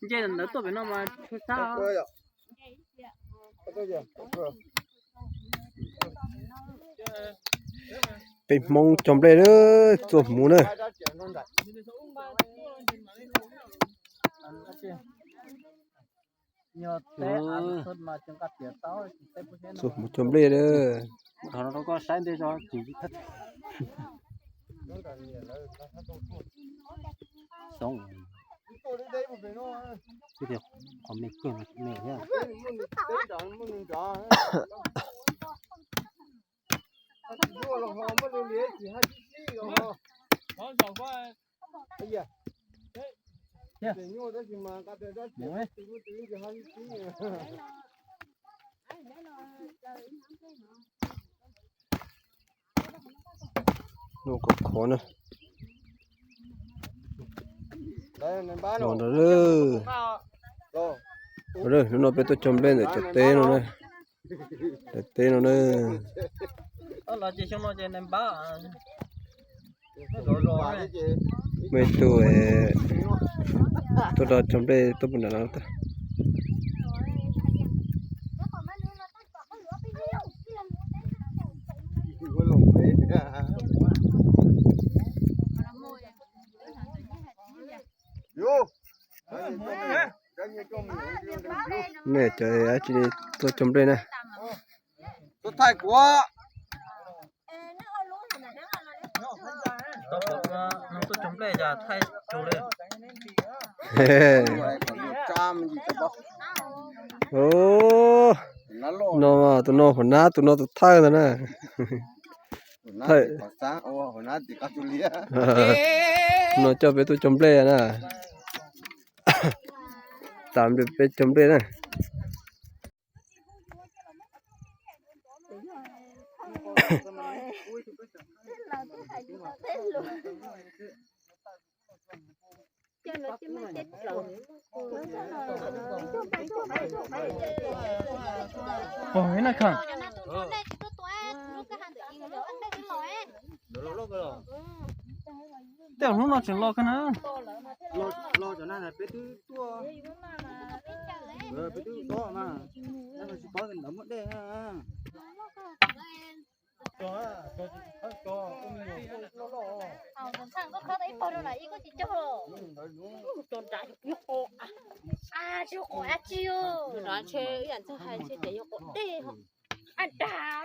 Nce ntawd tuaj pem no mas tshua sab. Peb Hmoob cog nplej lawm, txua hmuv na. Txua hmuv cog nplej lawm. Nuj koj khov na. Los nrog lawm. Hnub no peb tuaj cog nplej ntawm cov teb no na. Cov teb no na. Muaj ib tug tuaj rau cog nplej tuaj puag nram no. Nej cov dab tsi tuaj cog nplej na? Tuaj cog nplej cas thaij tsuag li. No, tus no huam nab, tus no tus thawj ntag na. Thawj. No coj peb tuaj cog nplej na. Tam peb cog nplej na. Pog ib na kha. Tej hnub no tseem los kha na. Los cov na peb twb tuaj, peb twb tuaj mas, tsis paub ntawd muaj dej.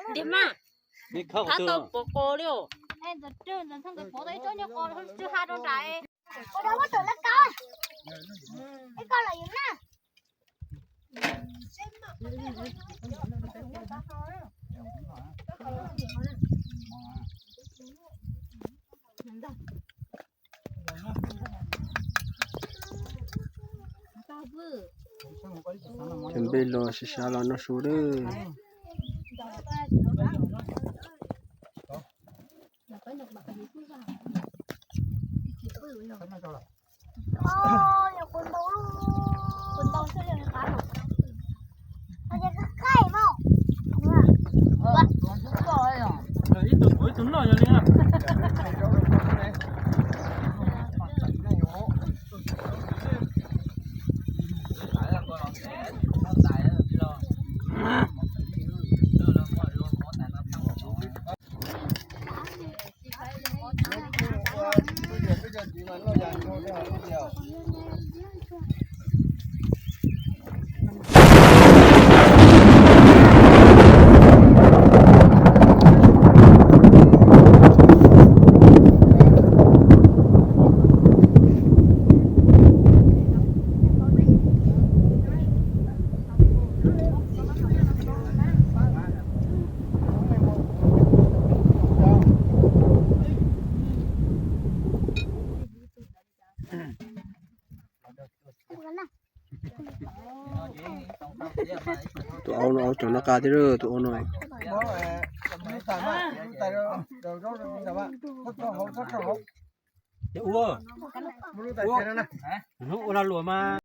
Ntiag mas, thab tau pov qos li os. Cov nplej los sib sab los noj su lawm. Tus au no, au cov no qa thiab tus au no. Ua, ua lag luam mas.